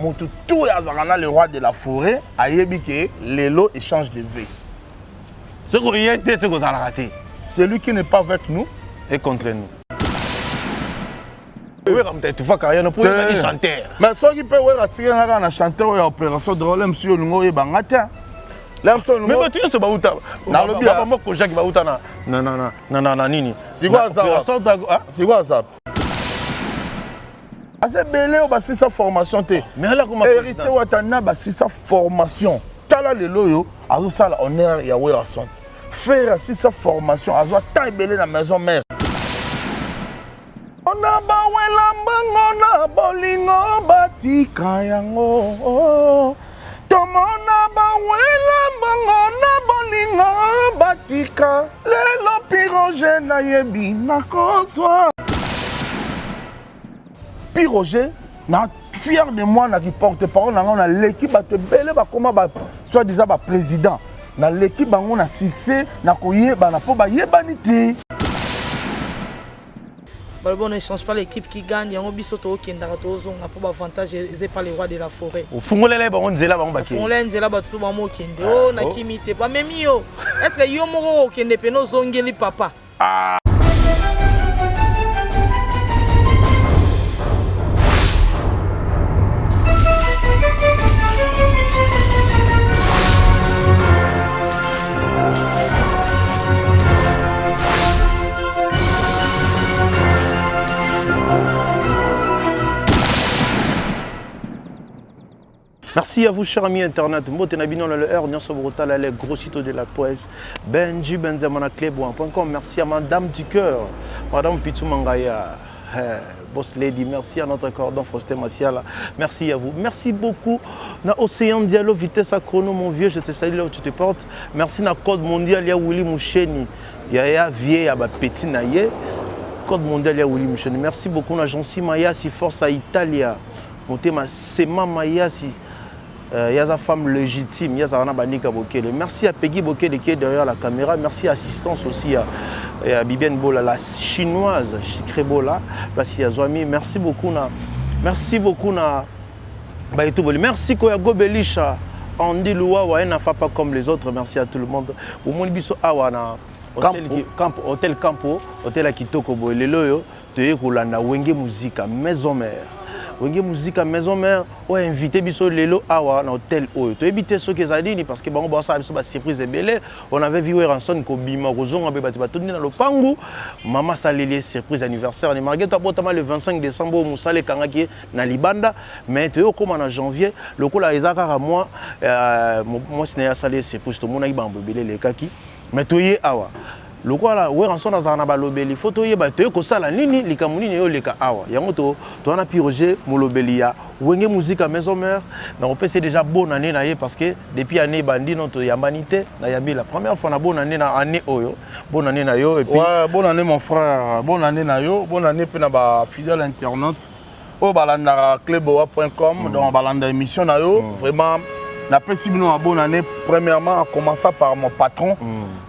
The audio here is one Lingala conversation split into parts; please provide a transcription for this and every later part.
Mutu tout azalaka na le roi de la forêt ayebi ke lelo échange de vœux. Soki oye te, soki ozalaka te. Celui qui n'est pas avec nous est contre nous. Wera moto etufa carrière no po oyekaki chanteur. Mais soki mpe Wera atikaki nga kaka na chanteur oyo ya opération drôle msi olingo oyeba nga te. Mais bato nyonso bauta nalobi bamoko Jacques bauta na nini. Sikoyo aza sikoyo aza aza ebele oyo basisa formation te. Héritier Watana basisa formation, tala lelo oyo azosala honneur ya Werrason. Ferre asisa formation, azwa temps ebele na maison mère. Ona bawela mbango na bolingo batika yango, tomona bawela mbango na bolingo batika lelo. Piroger nayebi nakozwa Piroger na fier de moi naki porte parole na ngai, naleki bato ebele bakoma ba soit disant baprésident, naleki bango na succès na koyebana mpo bayebani te. Balobi on n'échange pas l'équipe qui gagne. Yango biso tookendaka, tozonga mpo baavantage eza epa le roi de la forêt. Ofungolela ye bango nzela, bango bakende. Ofungolela nzela bato so bango okende o nakimi te, bamemi yo. Est ce que yo moko okende pene ozongeli papa? Ah. Merci à vous, chers amis internautes. Mbote na bino na le heure nyonso bokotala les gros sites de la presse. Benji Benzema na cleboa.com. Merci à Madame du cœur, Madame Pitou Mangaya. Eh, Boss Lady, merci à notre cordon Faustin Massiala. Merci à vous. Merci beaucoup. Na Océan Diallo, vitesse à chrono, mon vieux, je te salue là où tu te portes. Merci na Code Mondial, ya Willy Moucheni. Yaya vie ya ba petit na ye. Code Mondial ya Willy Moucheni. Merci beaucoup na Jansi Mayasi, Force à Italia. Motema Sema Mayasi. Yaza femme légitime, yaza wana bandika Bokele. Merci à Peggy Bokele qui est derrière la caméra. Merci à assistance aussi à Bibiane Bola, la chinoise Chicré Bola, place ya Zwami. Merci beaucoup na merci beaucoup na Baituboli. Merci Koya Gobelisha, Andy Luwawa, et n'a pas comme les autres. Merci à tout le monde. Omoni biso awa na hôtel Campo, hôtel Campo, hôtel ya kitoko boye. Lelo oyo toye kolanda Wenge Musica Maison Mère. Wenge Musica Maison Mère oyo invité biso lelo awa na hôtel oyo. Toyebi te soki ezali nini parce que bango basala biso ba surprise ebele. On avait vu Werrason kobima kozonga be bato batondi na lopangu. Mama saleli surprise anniversaire ni malgré to abotama le 25 décembre oyo mosala ekangaki ye na libanda, mais toye okóma na janvier lokola eza kaka mwa mwasi na ye asali ye surprise, tomonaki bango ebele elekaki. Mais toye awa lokola Werrason azala na balobeli, fo toyeba toye kosala nini, likambo nini eyoleka awa. Yango toza na Piroger, molobeli ya Wenge Musica Maison Mère. Nakopesa déjà bonne année na ye parce que depuis année ebandi no toyambani te. Nayambi la première fois na bonne année na année oyo. Bonne année na yo et puis Ouais, bonne année mon frère, bonne année na yo, bonne année mpe na bafidèle internaute oyo balandaka cleboa.com. Donc balanda émission na yo. Vraiment napesi bino na bonne année, premièrement en commençant par mon patron,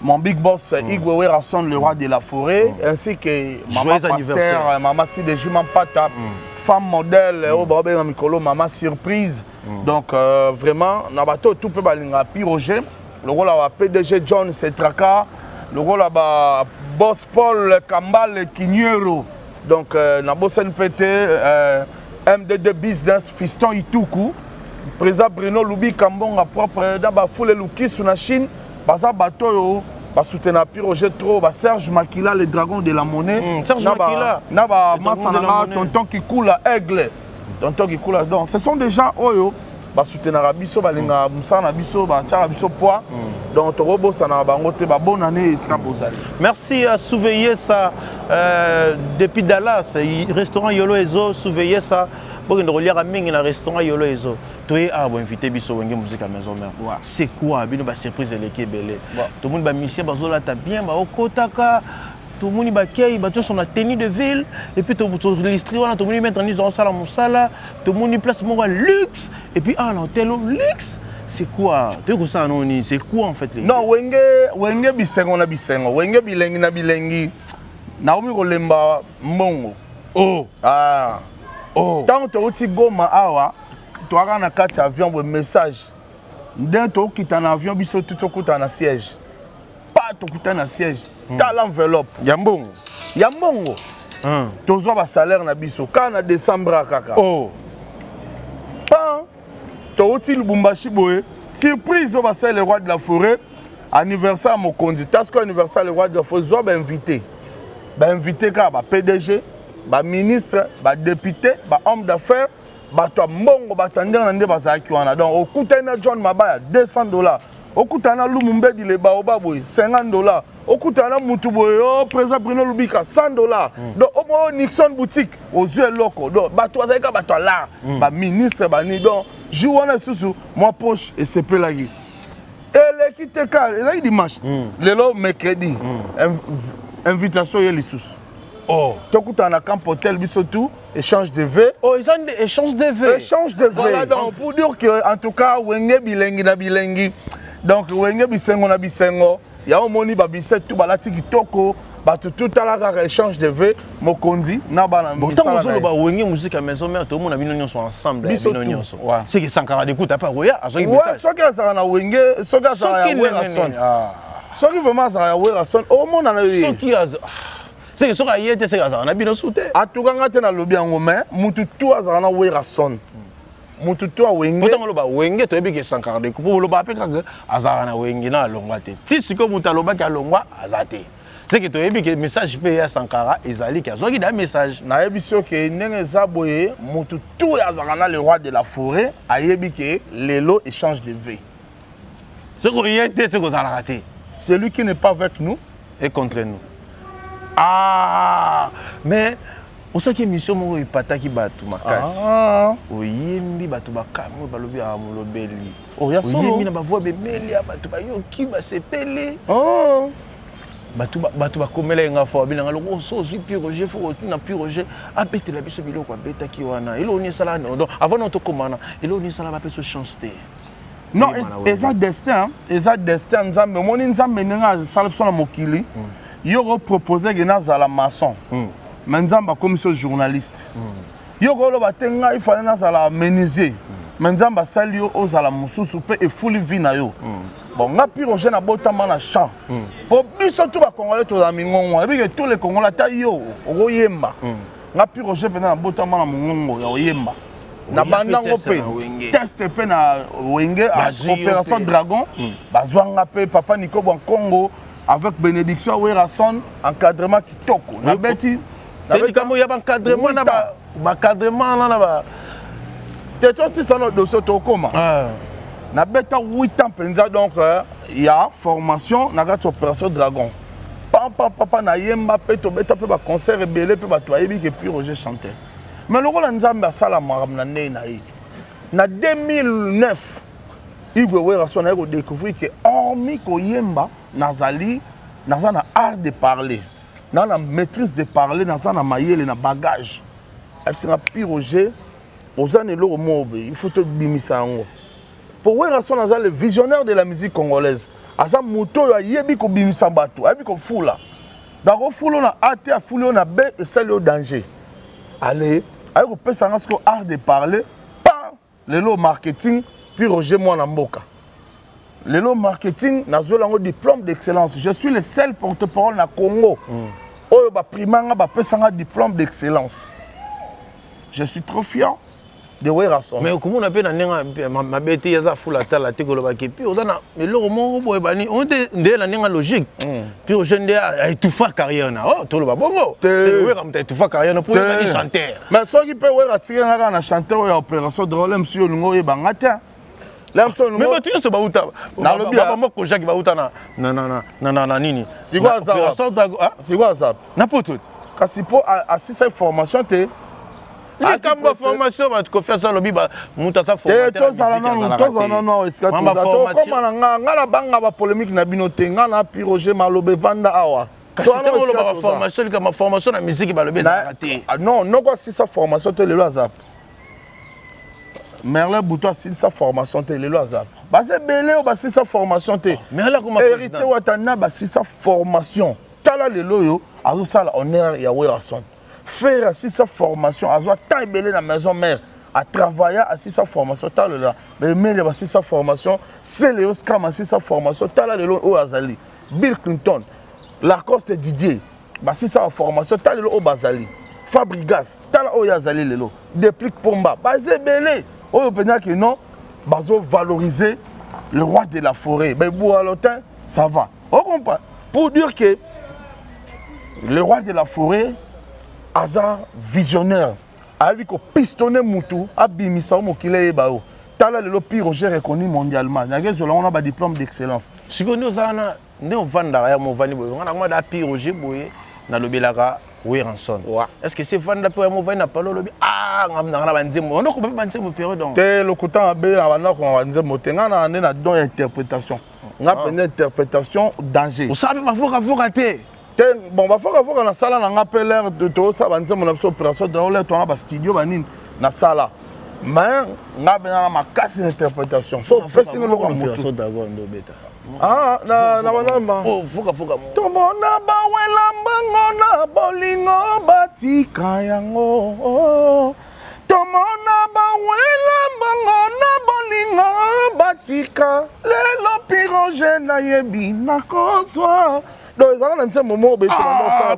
mon big boss Igwe Werrason, le roi de la forêt, ainsi que maman pasteur, mama Sideji Mampata, femme modèle oyo baobenga mikolo mama surprise. Donc vraiment na bato tout mpe balingaka Piroger lokola ba PDG John Setraka, lokola ba boss Paul Kambale Kinyero. Donc nabosani mpe te MDD Business, Fiston Ituku, président Bruno Lubi Kambonga propre na bafule Lukisu na Chine. Baza bato oyo basoutenir Piroger trop, ba Serge Makila, le dragon de la monnaie. Serge Makila. Na bamasa na nga tonton Kikula Aigle, tonton Kikula. Donc ce sont des gens oyo basoutenaka biso, balingaka mosala na biso, batiaka biso poids. Donc tokobosanaka bango te. Babonne année esika bozali. Merci à Surveiller ça depuis Dallas, restaurant Yolo Ezo. Surveiller ça, bokende koliaka mingi na restaurant Yolo Ezo. Toye awa boinvité biso Wenge Musica Maison Mère. C'est quoi bino basurprise eleki ebele? Tomoni bamusicien bazolata bien, baokotaka, tomoni bakei bato nyonso na tenue de ville et puis toillustre wana, tomoni maître nyonso azosala mosala, tomoni place moko ya luxe et puis awa na hôtel luxe. C'est quoi? Toyei kosala noni? C'est quoi en fait les Non, Wenge, Wenge bisengo na bisengo, Wenge bilengi na bilengi. Nakomi kolemba mbongo. Oh. Ah. Oh. Ntango touti Goma awa. Toaka na kati ya avion boye, message nde tokita na avion, biso tu tokutana na siège pa, tokutana na siège, tala enveloppe. Ya mbongo. Ya mbongo. Tozwa basalaire na biso kaka na décembre kaka. Oh. Pan touti Lubumbashi boye, surprise oyo basali le roi de la forêt, anniversaire ya mokonzi. Tasiko anniversaire le roi de la forêt, zwa bainvité, bainvité kaka ba PDG, baministre, badéputé, bahomme d'affaires, bato ya mbongo, bato ya ndenge na nde bazalaki wana. Donc okutani na John Mabaya, 200 $. Okutani na Lumu Mbedi le Baoba boye, 50 $. Okutani na mutu boye, o président Bruno Lubika, 100 $. Donc omo Nixon Boutique, ozwi eloko. Donc bato bazalaki kaka bato ya lar, baministre bani. Donc jour wana lisusu mwa poche esepelaki. Eleki te ka ezalaki dimanche, lelo mercredi, invitation ye lisusu. Oh. Tokutana na Camp Hotel, biso tout, échange de vœux. Oh, eza nde échange de vœux. Échange de vœux. Voilà, donc pour dire que en tout cas Wenge bilengi na bilengi, donc Wenge bisengo na bisengo. Ya omoni babise tu balati kitoko, bato tu, tala kaka échange de vœux, mokonzi na bana. Bon, ntango ozoloba Wenge Musique ya Maison Mère, tomona bino nyonso ensemble. Biso bino tout. Nyonso seke Sankara Dekuta mpe akoya, azwaki message. Soki azalaka na Wenge, soki azalaka ya Werrason, soki vraiment azalaka ya Werrason, omona na ye. Soki seke soki aye te, seke azalaka na bino su te. Atuka nga te, nalobi yango, mais mutu tu azalaka na Werrason, mutu tu awenge. Ntango oloba Wenge, toyebi ke Sankara Deku, mpo oloba mpe kaka azalaka na Wenge na alongwa te. Ti sikoyo moto alobaki alongwa aza te. Seke toyebi ke message mpe ya Sankara ezali ke azwaki da message. Nayebi soki ndenge eza boye, mutu tu azalaka na le roi de la forêt ayebi ke lelo échange de vœux. Soki oye te, soki ozalaka te. Celui qui n'est pas avec nous est contre nous. Ah, mais osalaki émission moko epataki bato makasi. Ah. Oyembi, bato bakamwe, balobi a molobeli. Oh, ya solo. Oyembi na bavoix bemeli ya bato, bayoki, basepeli. Oh. Bato bakomela ye nga fo babinanga loko so ozwi Pi Roger, fo otuna Pi Roger abetela biso biloko abetaki wana. Eloko nini esala? Donc avant na tokóma wana, eloko nini esala bapesa chance te? Non, eza destin, eza destin. Nzambe, omoni Nzambe ndenge asala biso na mokili. Yo kopropose ke nazala maçon, mais Nzambe akomi so journaliste. Yo koloba te ngai fale nazala menuisier, mais Nzambe asali yo ozala mosusu mpe efuli vie na yo. Bon, nga Pi Roger nabotama na champ, mpo biso tu bacongolais tozala mingongo. Yebi ke tous les Congolais, ata yo okoyemba. Nga Pi Roger mpenza nabotama na mongongo ya koyemba. Na bandango mpe test mpe na Wenge, Opération Dragon, bazwanga mpe papa Nico Bwankongo avec bénédiction Werrason, encadrement kitoko, nabeti. Likambo ya baencadrement na baencadrement na ba te, tosisa na dossier, tokóma. Nabeta 8 ans mpenza, donc ya formation na kati Opération Dragon. Pampa papa nayemba mpe tobeta mpe baconcert ebele mpe bato bayebi ke Pi Roger chanteur. Mais lokola Nzambe asala makambo na ndenge na ye, na 2009 Igwe Werrason naye kodécouvrir ke hormis koyemba, nazali naza na art de parler, naza na maîtrise de parler, naza na mayele na bagage. Abisinga: "Pi Roger, oza na eloko moko boye, il faut tobimisa yango." Po Werrason aza le visionnaire de la musique congolaise, aza moto oyo ayebi kobimisa bato, ayebi kofula. Donc ofula oyo na A te, afuli oyo na B, esali oyo danger. Ale aye kopesa nga sikoyo art de parler pa. Lelo marketing, Pi Roger mwana mboka, lelo marketing nazwela yango diplôme d'excellence. Je suis le seul porte-parole na Congo oyo baprimanga, bapesanga diplôme d'excellence. Je suis trop fier de Werrason. Mais okomona mpe na ndenge mabe te, aza fula tala te, kolobaki mpe oza na eloko moko boye bani oyo te nde na ndenge logique. Mpe oje nde aétouffa carrière na o, toloba bongo, Wera moto aétouffa carrière na mpo oyekaki chanteur. Mais soki mpe Wera atikanga kaka na chanteur oyo ya Opération Drole, mosu olingi oyebanga te. Mais bato nyonso bauta bamoko Jacques bauta na nini? Sikoyo aza na poto. Kasi mpo asisa formation te. Likambo ya formation, bato confiance, alobi moto aza. Te, tozala nanu, tozala nanu esika tokóma na nga. Nga na banga bapolémique na bino te. Nga na Pi Roger, maloba evanda awa. Kasi ntango oloba baformation, likambo formation na musique balobi ezalaka te. Non, noko asisa formation te, lelo aza. Merlin Bouto asilisa formation te, lelo aza. Baza ebele oyo basilisa formation te. Héritier Watana basilisa formation, tala lelo oyo azosala honneur ya Werrason. Ferre asilisa formation, azwa temps ebele na Maison Mère. Atravailla, asisa formation, tala lelo baemelia basisa formation, Celeo Scram asisa formation, tala lelo oyo azali. Bill Clinton, Lacoste Didier basisa baformation, tala lelo oyo bazali. Fabrigas, tala oyo azali lelo. Deplick Pomba, baza ebele oyo mpenza ke non, bazovaloriser le roi de la forêt. Beboua Lotin, ça va, on comprend. Pour dire que le roi de la forêt aza visionnaire, ayebi kopistonner mutu, abimisa o mokili, eyeba yo. Tala lelo Piroger reconnu mondialement, nake ezwela ngo na badiplôme d'excellence. Sikoyo nde oza wana, nde ovandaka ya movandi boye, nga nango da Piroger boye, nalobelaka Werrason. Est ce que se vanda mpe ya movandi na palo, olobi ah, nga nanga na banzembo, ondo koba mpe banzembo période donc? Te, lokuta mabe, na banda koma banzembo te. Nga na nde na don ya interprétation, nga mpenza interprétation danger. Osala mpe bavokavoka te? Te, bon, bavokavoka nasala na nga mpe lere tozosala banzembo na biso, opération lere toanga bastudio banini nasala, mais nga mpenza na makasi na interprétation, so opesi nga eloko ya motu. D'abord nde obeta? Ah, na banamba. Vokavoka. Tomona bawela mbango na bolingo, batika yango. Tomona bawela mbango na bolingo, batika. Lelo Piroger nayebi nakozwa. Donc ezalaka na nzembo moko boye.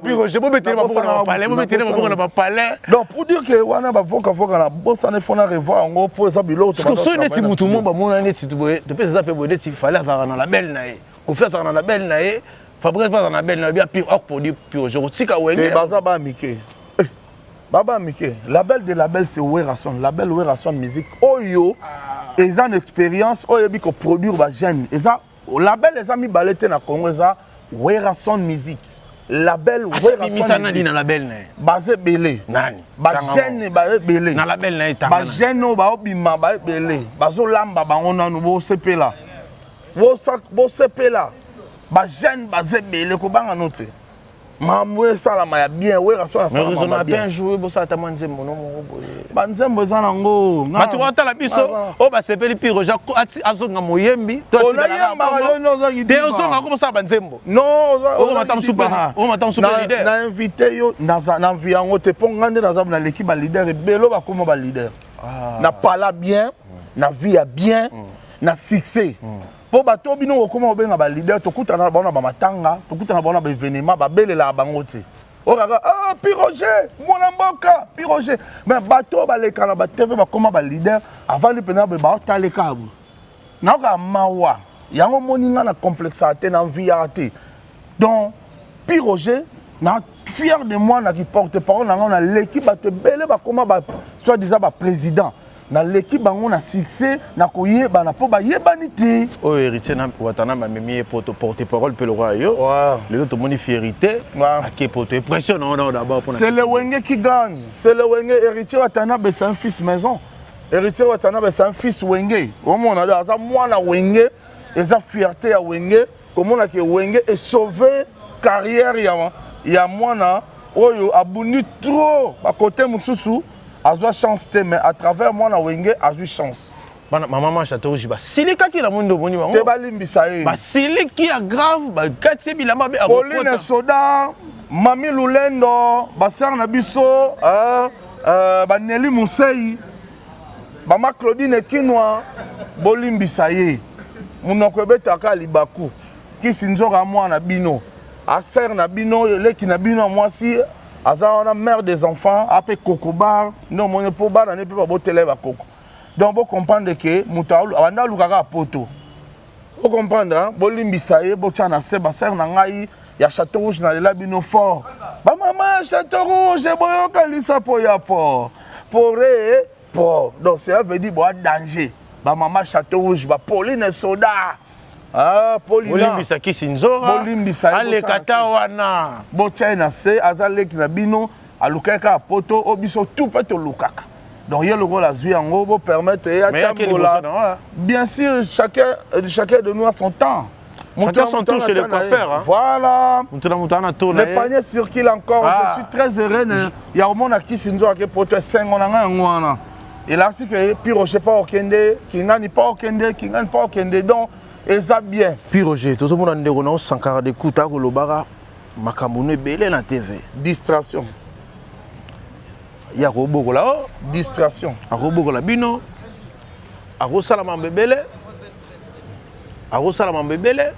Piroger, bobetele maboko na bapalais, bobetele maboko na bapalais. Donc pour dire que wana bavokavoka na bosana, ifo na revoir yango mpo eza biloko. Soki neti mutu mo bamona neti boye, topesa eza mpe boye, neti Fally azalaka na label na ye, Kofi azalaka na label na ye, Fabrice mpe azalaka na label na ye, bia pire akoproduire Piroger kotika Wenge. Baza baya mike, baba mike. Label de label, c'est Werrason, label Werrason Musique oyo eza na expérience, oyo oyebi koproduire bajeune. Eza label, eza mibale te na Congo, eza Werrason Musique, label. Abimisa nani na label na ye? Baza ebele. Nani? Bajeune baza ebele. Na label na ye? Bajeune oyo baobima ba ebele, bazolamba bango nanu. Bosepela, bosepela, bajeune baza ebele, kobanga no te. Makambo esalama ya bien, Wera so. Asalama bien joué, bosala ata mwa nzembo no moko boye. Banzembo eza nango. Bato batala biso oyo basepeli Piroger azonga moyembi. Te, ozonga ko bosala banzembo. Non. Omata super leader. Na invité yo na envie yango te, mpo nga nde naza naleki baleader ebele bakoma baleader na pala bien, na vie ya bien, na succès, mpo bato bino kokoma kobenga baleader, tokutana bango na bamatanga, tokutana bango na baévénement, babelelaka bango te. Oyo kaka ah, Piroger, mwana mboka Piroger. Mais bato oyo baleka na batv bakoma baleader, avandi mpenza boye, baotaleka boye, nayoka mawa. Yango omoni nga na complexaka te, na enviaka te. Donc Piroger na fier de moi, naki porte parole na ngai, naleki bato ebele bakoma ba soit disant baprésident, naleki bango na succès, na koyebana, mpo bayebani te. Oyo Héritier na Watanabe amemi ye poto, porte parole mpe lokwa yo, lelo tomoni fierité, ake poto, impression na wana d'abord mpona? C'est le Wenge qui gagne, c'est le Wenge. Héritier Watanabe, c'est un fils maison. Héritier Watanabe, c'est un fils Wenge. Omona aza mwana Wenge, eza fierté ya Wenge komona ke Wenge esauve carrière ya mwana oyo abundi trop bakote mosusu, azwa chance te, mais à travers mwana Wenge azwi chance. Bana mama ma Château Rouge basilikaki na mondo, omoni bango? Te, balimbisa ye. Basiliki ya grave, bakati ye bilamba be. Pauline Soda, Mami Lulendo, basere na biso, baneli Musei, mama Claudine Kinwa, bolimbisa ye. Monoko ebetaka libaku. Kisi nzoka mwana bino, asere na bino, eleki na bino ya mwasi aza wana, mère des enfants, ape koko bar nde omoni mpo bana ne mpe babotela ye bakoko. Donc bocomprendre ke moto abanda alukaka poto, ocomprendre, bolimbisa ye, botya na se. Basere na ngai ya Château Rouge, nalela bino fort. Bamama ya Château Rouge, boyoka lisapo ya port pore port. Donc cela veut dire boa danger, bamama Château Rouge, baPauline Soda. Ah, bolimbisa Kisi Nzora. Bolimbisa. Aleka ta wana. Botya ye na se, aza leki na bino, alukaki kaka poto oyo biso tu mpe tolukaka. Donc ye lokola azwi yango, bopermettre ye atambola. Bien sûr, chacun de nous a son temps. Chacun son tour chez le coiffeur. Hein? Voilà. Le panier circule encore. Ah. Je suis très heureux. Il y a au monde qui s'inzo ake poto sengo na nga yango wana. Elakisi ke Piroger pa okende, Kingani pa okende, Kingani pa okende. Donc eza bien. Piroger, tozomona ndeko na Sankara de Kuta kolobaka makambo no ebele na TV. Distraction. Ye akobokola o Distraction. Akobokola bino, akosala mambo ebele, akosala mambo ebele.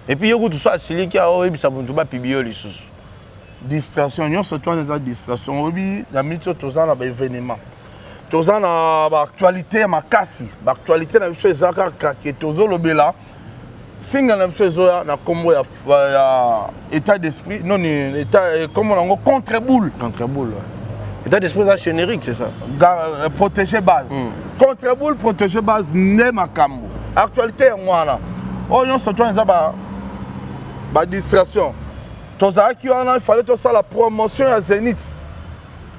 Et puis yo kutu so asiliki, aoyebisa motu bapibi yo lisusu. Distraction nyonso to wana eza distraction. Oyebi, na miti oyo toza na baévénement, toza na baactualité ya makasi. Baactualité na biso eza kaka ke tozolobela singa na biso ezoya na nkombo ya État d'esprit, noni état, nkombo nango Contre Boule. Contre Boule, ouais. État d'esprit eza générique, c'est ça. Protéger base. Contre Boule, protéger base nde makambo. Actualité yango wana. Oyo nyonso to wana eza badistraction. Tozalaki wana, ifale tosala promotion ya Zénith.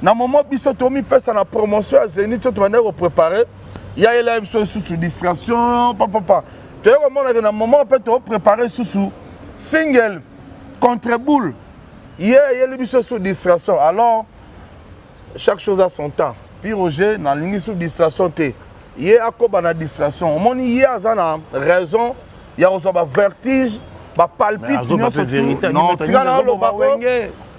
Na moment biso tomipesa na promotion ya Zénith oyo tobandaki koprépare, ya yela biso lisusu distraction papapa. Toye komonake na moment mpe toprépare lisusu single Contre Boule, ye eyeli biso su distraction. Alors, chaque chose a son temps. Puis Roger, nalingi su distraction te. Ye akoba na distraction. Omoni, ye aza na raison ya kozwa bavertige, bapalpite nyonso. Non, tika nalobako,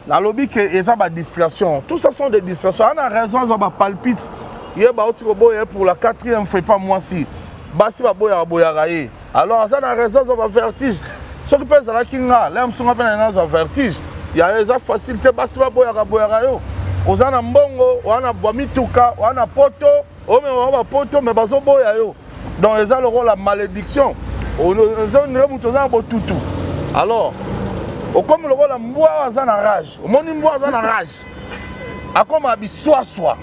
nalobi ke eza badistraction. Tout ça sont des distractions. Aza na raison azwa bapalpite. Ye bauti koboya ye pour la quatrième fois pa mwasi. Basi baboyaka boyaka ye. Alors aza na raison azwa bavertige. Soki mpe ezalaki nga, le mosunga mpe na nga azwa vertige ya eza facile te. Basi baboyaka boyaka yo, oza na mbongo wana, bwa mituka wana, poto omema bapoto, me bazoboya yo. Donc eza lokola malédiction. Eza ndenge moto oza na botutu, alors okomi lokola mbwa oyo aza na rage. Omoni, mbwa aza na rage, akoma biswaswa,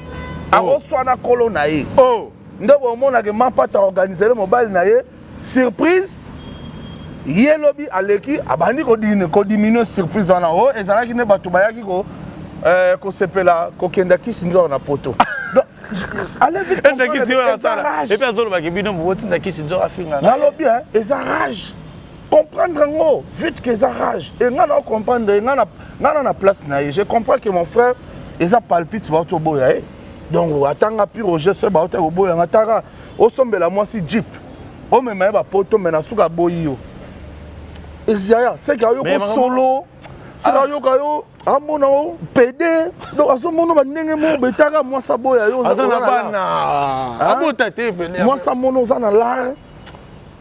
akoswana kolo na ye. Oh. Nde bomonake Mapata organiser mobali na ye surprise. Ye lobi aleki, abandi kodiminue surprise wana. O ezalaki nde bato bayaki kosepela kokenda kisi nzoko na poto. Donc, allez vite comprendre, eza rage. Et puis azolobaki bino botinda kisi nzoko afinga. Nalobi hein, eza rage. Comprendre yango vite que eza rage. E nga na comprendre, nga na place na ye, je comprends que mon frère eza palpite, bauti oboya ye. Donc atanga pi Roger so bauti koboyanga. Taka osombela mwasi jeep, omema ye bapoto, me na suka aboyi yo. Yaya, seke ayoka solo, seke ayoka yo, amona yo pede. Donc azomona bandenge moko betaka mwasi aboya yo. Aza na bana, abota te pene. Mwasi amona oza na lar,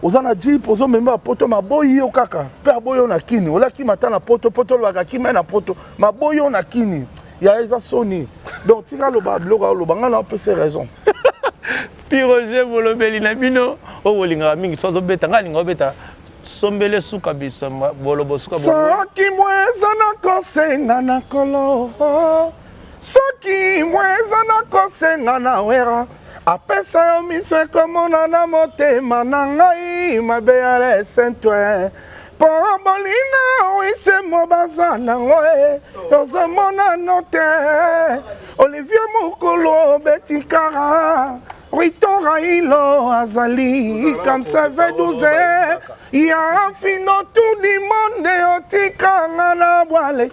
oza na jeep, ozomema bapoto, maboyi yo kaka. Mpe aboyi yo na kini, olakima ata na poto. Poto olobaka kima ye na poto, maboyi yo na kini. Ya eza soni. Donc tika aloba biloko aloba, ngai na opesa raison. Pi Roger, bolobeli na bino oyo bolingaka mingi, so azobeta, ngai alinga obeta sombele suka biso bolobo suka. Soki mwa eza na kosenga na kolo, soki mwa eza na kosenga na wera, apesa yo miso ekomona na motema na ngai mabe ya lesentwe, mpo bolingo wisemo baza nango e ozomona no te. Olivier Mokolo betikara Rito Railo azali comme ça V12 ya fino tout du monde otikanga na bwale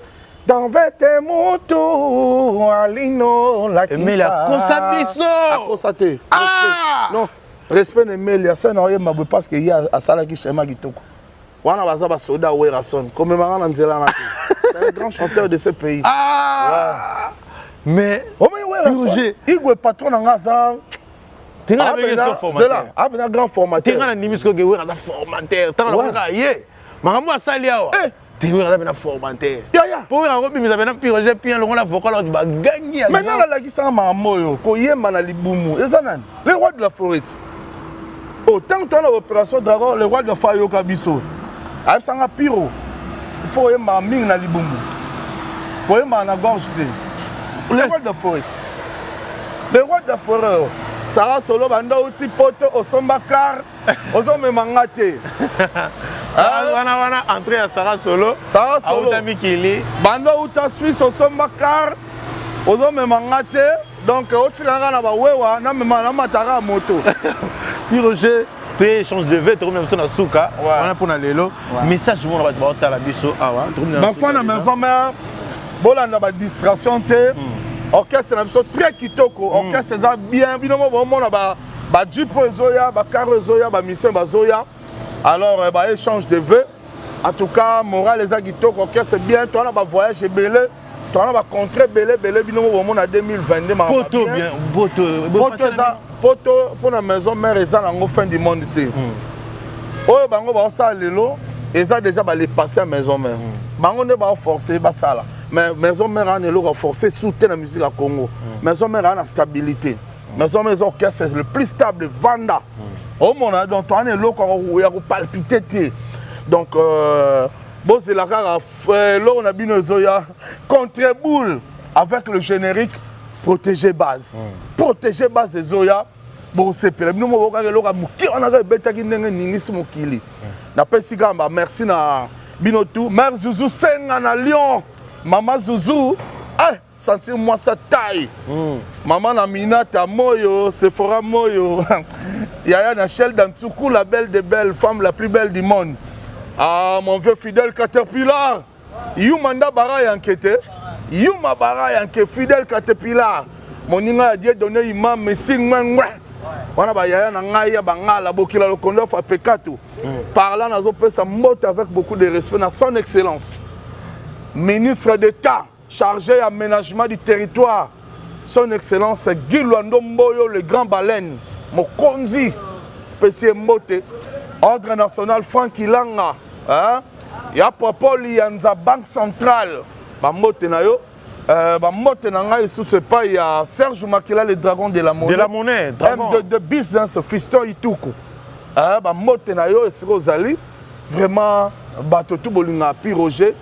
dambete mutu alino. Emeli akosa biso. Akosa te. Respect, non, respect na Emeli. Asala na oyemba boye parce que ye asalaki schéma kitoko wana. Baza basoda Werason, komemanga na nzela na te. C'est un grand chanteur de ce pays. Ah! Mais omoni Werason, Igwe patron na nga, aza Tenga na bengi siko formateur. Apena grand formateur. Tenga na ndimi siko ke Wera aza formateur. Tanga na kaka ye makambo asali awa te, Wera aza pena formateur. Yaya. Po Wera akobimisa pena Pi Roger pien longola vocal oyo bagangi ya Maintenant nalakisanga makambo oyo koyemba na libumu eza nani? Le roi de la forêt. Autant toa na opération Dragon, le roi de la forêt ayoka biso, ayebisanga: "Piro, il faut oyembaka mingi na libumu, koyembaka na gorge te." Le roi de la forêt, le roi de la forêt oyo Sara Solo, banda outi poto, osomba car, ozomema nga te. Wana entrée ya Sara Solo. Sara Solo. Auta mikili. Banda outa Suisse, osomba car, ozomema nga te. Donc otika nga na bawewa, namema namataka ya moto. Pi Roger, to échange de vœux, tokomi na biso na suka wana mpona lelo. Message mona bato baotala biso awa, tokomi na bafan suka na déjà. Maison Mère, bolanda badistraction te. Orchestre na biso très kitoko, orchestre eza bien. Bino mo bomona bajeep oyo ezoya, bacar oyo ezoya, bamisien bazoya. Alors baéchange de vœux, en tout cas moral eza kitoko, orchestre bien. Towana bavoyage ebele. Toza na bacontre ebele ebele, bino mo bomona 2022 makambo Poto bien. bien, poto. Poto eza poto mpona maison mère, eza nango fin du monde te. Oyo bango baosala lelo eza déjà balepasse ya maison mère. Bango nde baoforce basala, mais maison mère wana eloko aforce su te na musique ya Congo. Maison mère aa na stabilité, maison mère eza orchestre le plus stable. Vanda omona, donc towana eloko ya kopalpite te. Donc bozela kaka eloko na bino ezoya, contre boule avec le générique Protéger Base. Protéger Base ezoya, bokosepela bino moko kaka. Eloko ya moke wana kaka ebetaki ndenge eningisi mokili. Napesi kaka ba merci na bino tout. Mare Zuzu Senga na Lyon, mama Zuzu, eh, sentir mwasi taille, mama na Minata Moyo, Sephora Moyo, yaya na Shel Dantsuku, la belle de belle femme, la plus belle du monde. Ah, mon vieux fidèle Caterpillar Yuma nda bara yankete Yuma bara yanke, fidèle Caterpillar, moninga ya Dieu donné, imam Messi Ngwengwe wana, bayaya na ngai ya bangala bokila lokondo fa pekato. Par là nazopesa mbote avec beaucoup de respect na son excellence ministre d'État chargé aménagement du territoire, son excellence Guy Luando Mboyo, le grand baleine mokonzi. Pesi ye mbote. Ordre national Frank Ilanga, hein? Ya Popoli ya Nza, banque centrale, bambote na yo. Bambote na ngai lisusu epai ya Serge Makila, le dragon de la monnaie. De la monnaie, dragon. M2 de business, Fiston Ituku, bambote na yo esika ozali. Vraiment bato tu bolingaka Pi Roger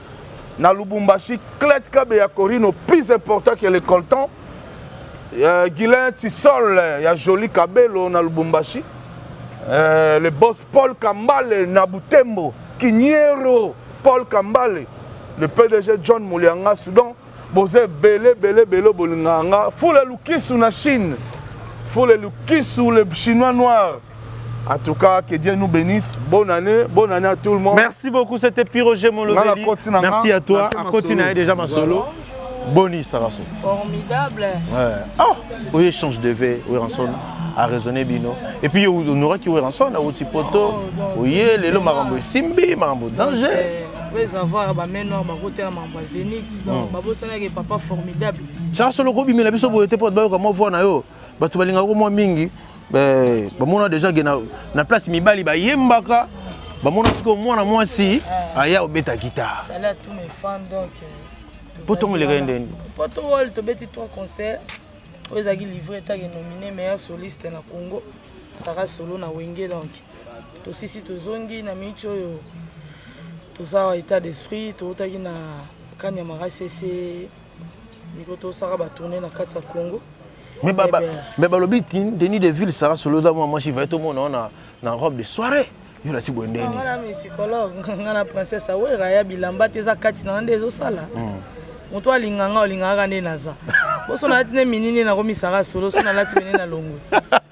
na Lubumbashi, Clet Kabe ya Corino, plus important que le coltan, Guilain Tisol ya Joli Kabelo na Lubumbashi, le boss Paul Kambale na Butembo, Kinyero Paul Kambale, le PDG John Moulianga Soudan. Boza ebele ebele ebele bolingaka nga. Fule Lukisu na Chine, Fule Lukisu, le chinois noir. En tout cas, que Dieu nous bénisse. Bonne année, bonne année à tout le monde. Merci beaucoup, c'était Pi Roger Molobeli. Merci à toi. À continuer déjà ma solo. Boni Saraso. Formidable. Ouais. Ah, oui, échange de V, oui, Ranson a raisonné bino. Et puis on aura qui Ranson a outi poto. Oui, lelo marambo simbi, marambo danger. Après avoir ba main noire bakotela mambo ya Zénith, donc babosanaki papa formidable. Sara Solo kobimela biso boye te mpo bayoka mwa voix na yo. Bato balingaka mwa mingi. Bamona déjà ke na place mibali bayembaka, bamona sikoyo mwana mwasi aya obeta guitare. Salut à tous mes fans, donc Po ntongo eleka ndeni? Poto wall tobeti trois concerts oyo ezalaki livré etaki nominé meilleur soliste na Congo, Sara Solo na Wenge. Donc tosisi, tozongi na miniti oyo, toza état d'esprit. Toutaki na Kanyama Kasese, miko tosaka batourne na kati ya Congo. Mais balobi Denis de Ville, Sara Solo oza mwa mwasi vaye, tomona na, na robe de soirée yo lati boye ndeni? Nga na musicologue, nga na princesse Awera ya bilamba te, eza kati na nga nde ezosala. Moto alinga nga, olingaka kaka nde naza boso. Nalati nde minini, nakomisaka solo so nalati pene na longwe.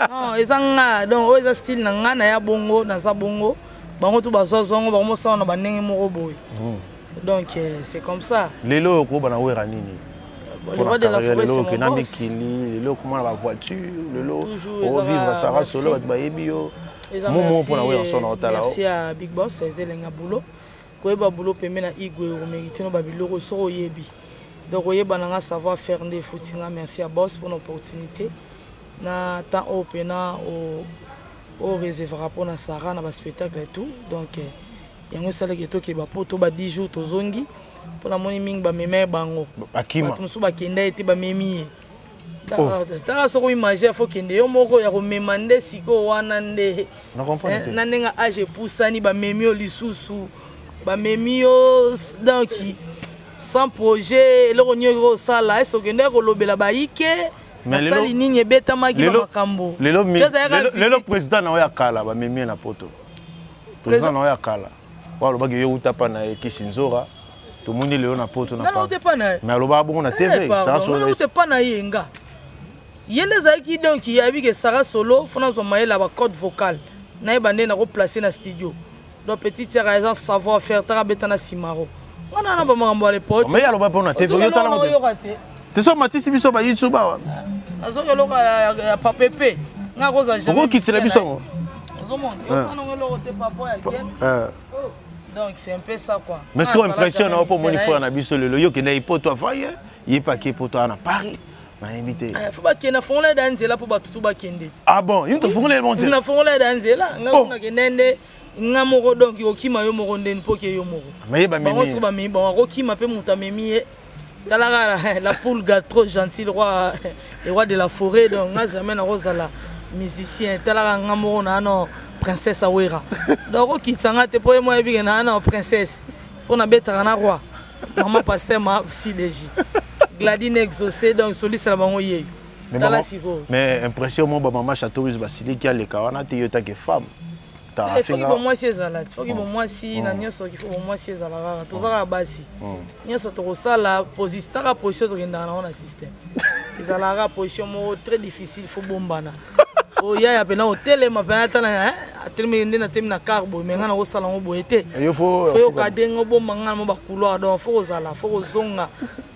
Non, eza nga, donc oyo eza style na nga, naya bongo, naza bongo. Bango to bazwazwango, bango mosala na bandenge moko boye. Donc c'est comme ça. Lelo okoba na Wera nini? Le roi de la forêt, c'est mon boss. Mikili lelo okoma na bavoiture, lelo ovivre Sara Solo, bato bayebi yo momo mpona Wera so na otala. Merci à Big Boss, eza elenga boulot, koyeba boulot pembe na igwe, omérite no babiloko soki oyebi. Donc oyeba na nga savoir faire nde efuti nga. Merci à boss mpona opportunité na temps oyo mpena oreservaka mpona Sara na baspectacle et tout. Donc yango esalaki tokeba mpo to ba 10 jours tozongi, mpo namoni mingi bamema ye bango. Bakima. Bato mosusu bakenda ye te, bamemi ye. Tala, soki oimagine fo kende yo moko ya komema nde sikoyo wana nde na ndenge age epusani, bamemi yo lisusu, bamemi yo donc sans projet, eloko nyonso osala ese okende kolobela bayike basali nini, ebetamaki bamakambo. Lelo président na oyo ya kala bamemi ye na poto, président na oyo ya kala oyo alobaki yo uta pa na ye kisi nzora, tomoni lelo na poto. Na ute pa na ye. Mais alobaka bongo na TV. Ute pa na ye, nga ye nde ezalaki. Donc yayebi ke Sara Solo fo nazwa mayele ya bacode vocal, nayeba nde nakoplace na studio. Donc petit tiaka eza savoir faire, taka beta na simaro nga na bamakambo ya lepote. Mais aloba mpo na TV, yo tala te. Te so matisi biso ba YouTube awa. Azoki eloko ya papepe, nga kozala jamais. Okokitela biso ngo. Ozomona yosanango eloko te, papa ya game. Donc c'est un peu ça, quoi. Mais ce qu'on impression na mpo omoni frère na biso lelo, yo okenda ipoto avant ye. Ye mpe ake poto na Paris, nayebi te. Eh, faut bakende, afongola eda nzela mpo bato tu bakende ti. Ah bon, ye moto afongola ye nzela? Nafongola eda nzela nga. Oh. Nakende nde nga moko, donc okima yo moko ndeni mpo ke yo moko. Mais ye bango bamemi. Soki bamemi bango, akokima mpe moto amemi ye. Talaka la poule ga trop gentil, roi, le roi de la forêt. Donc nga jamais nakozala musicien. Talaka nga moko na ano princesse awera, donc okitisa nga te mpo ye mo ayebike na ano princesse mpo nabetaka na roi, mama pasteur, ma cdg Gladine exaucé. Donc solisela bango yeyo. Mais tala sikoyo. Mais impression mo bamama Château basiliki aleka wana te, yo take femme. Foki bomwasi ezala ti, foki bomwasi na nyonso, kifo bomwasi ezala kaka. Toza kaka basi nyonso, tokosala position, taka position tokendaka nango na système, ezalaka kaka position moko très difficile. Faut bombana oyaya mpena otelema mpena, tala atelemi nde natelemi na car boye, me ngai nakosala yango boye te. Yo faut yoka ndenge obomba ngai na mo bacouloir. Donc faut kozala, faut kozonga.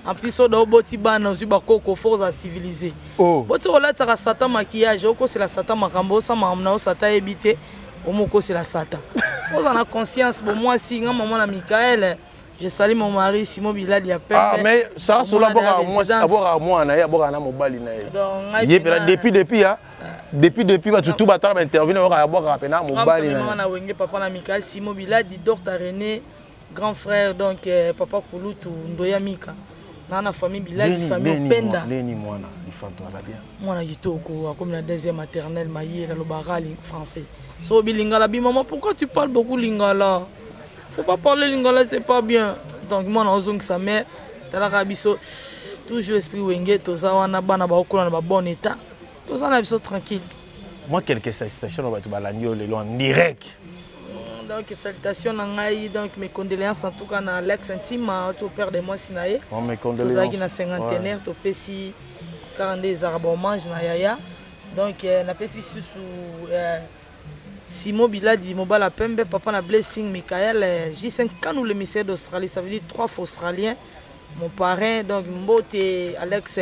En plus oyo da oboti bana, ozwi bakoko, faut kozala civilisé. Oh. Boti kolatisaka satan maquillage, okosela satan makambo, osala makambo na yo, satan ayebi te, omokosela satan. Ozala na conscience bomwasi. Nga mama na Michael, je salue mon mari Simon Bilali ya pembe. Ah, mais Sarah Solo abokaka mwasi, abokaka mwana na ye, abokaka na mobali na ye. Ye mpena depuis ya depuis bato tu batala bainterview na yoka, abwakaka mpena mobali na ye. Na wenge, papa na Michael Simon Biladi, Dr René, grand frère, donc papa Kulutu Ndoya Mika na famille Biladi, famille Openda. Leni mwana lifanto aza bien. Mwana kitoko, akomi na deuxième maternelle. Maye nalobaka français, so obi lingala bi: "Maman, pourquoi tu parles beaucoup lingala? Faut pas parler lingala, c'est pas bien." Donc mwana ozongisa, mais talaka biso toujours esprit wenge. Toza wana, bana baokola na babon état, toza na biso tranquille. Moi, quelques salutations na bato balandi oyo lelo en direct. Donc salutation na ngai, donc mes condoléances en tout cas na Alex Ntima to père de mwasi na ye. Oh, mes condoléances. Tozalaki na cinquantenaire, topesi kaka nde ezalaka bahommage na yaya. Donc napesi susu Simon Biladi, mobala pembe, papa na Blessing Michael, J5 Kanou, le mystère d'Australie, ça veut dire trois fois australien, mon parrain. Donc mbote Alex,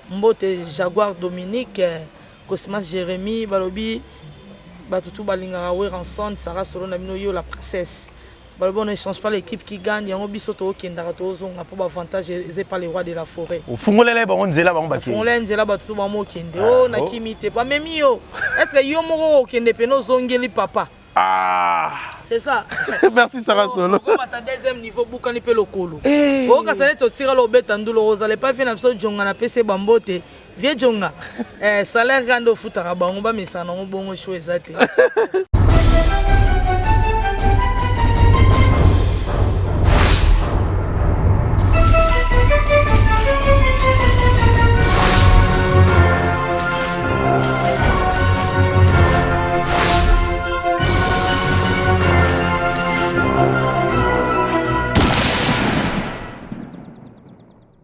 mbote Jaguar Dominique, Cosmas Jérémy. Balobi bato tu balingaka Werrason, Sara Solo na bino yo la princesse. Balobi on n'échange pas l'équipe qui gagne. Yango biso tookendaka, tozonga mpo baavantage eza pas le roi de la forêt. Ofungolela bango nzela, bango bakei. Ofungolela nzela, bato to bango okende o nakimi te, bamemi yo. Est ce que yo moko okende pene ozongeli papa? Ah. C'est ça. Merci Sarah Solo. Okomata deuxième niveau, bukani mpe lokolo, okokasa neti otikala obeta ndulu, ozala epai vie na biso. Jonga napesi ye bambote, vie jonga, salaire kaka nde ofutaka bango, bamesana nango bongo, sho eza te.